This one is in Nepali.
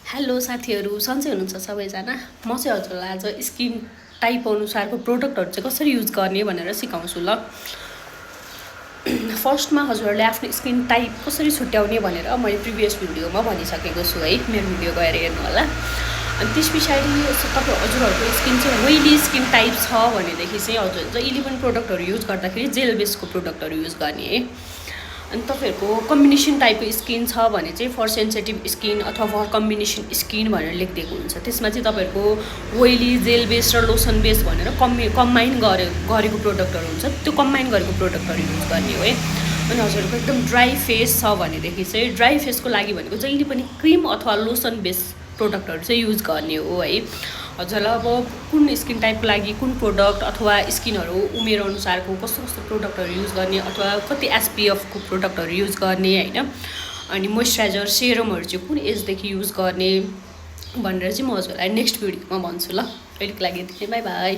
हेलो साथीहरू, सन्चै हुनुहुन्छ सबैजना। म चाहिँ हजुरलाई आज स्किन टाइप अनुसारको प्रोडक्टहरू चाहिँ कसरी युज गर्ने भनेर सिकाउँछु ल। फर्स्टमा हजुरहरूले आफ्नो स्किन टाइप कसरी छुट्याउने भनेर मैले प्रिभियस भिडियोमा भनिसकेको छु है, मेरो भिडियो गएर हेर्नु होला। अनि त्यस पछाडि हजुरहरूको स्किन चाहिँ ओइली स्किन टाइप छ भनेदेखि चाहिँ हजुर जहिले पनि प्रोडक्टहरू युज गर्दाखेरि जेल बेसको प्रोडक्टहरू युज गर्ने है। अनि तपाईँहरूको कम्बिनेसन टाइपको स्किन छ भने चाहिँ फर सेन्सिटिभ स्किन अथवा फर कम्बिनेसन स्किन भनेर लेखिदिएको हुन्छ। त्यसमा चाहिँ तपाईँहरूको ओइली जेल बेस र लोसन बेस भनेर कम्बाइन गरेको प्रोडक्टहरू हुन्छ। त्यो कम्बाइन गरेको प्रोडक्टहरू युज गर्ने हो है। अनि हजुरहरूको एकदम ड्राई फेस छ भनेदेखि चाहिँ ड्राई फेसको लागि भनेको जहिले पनि क्रिम अथवा लोसन बेस प्रोडक्टहरू चाहिँ युज गर्ने हो है। हजुरलाई अब कुन स्किन टाइपको लागि कुन प्रोडक्ट अथवा स्किनहरू उमेर अनुसारको कस्तो कस्तो प्रोडक्टहरू युज गर्ने अथवा कति एसपिएफको प्रोडक्टहरू युज गर्ने होइन। अनि मोइस्चराइजर सेरमहरू चाहिँ कुन एजदेखि युज गर्ने भनेर चाहिँ म हजुरलाई नेक्स्ट भिडियोमा भन्छु ल। अहिलेको लागि यति नै, बाई बाई।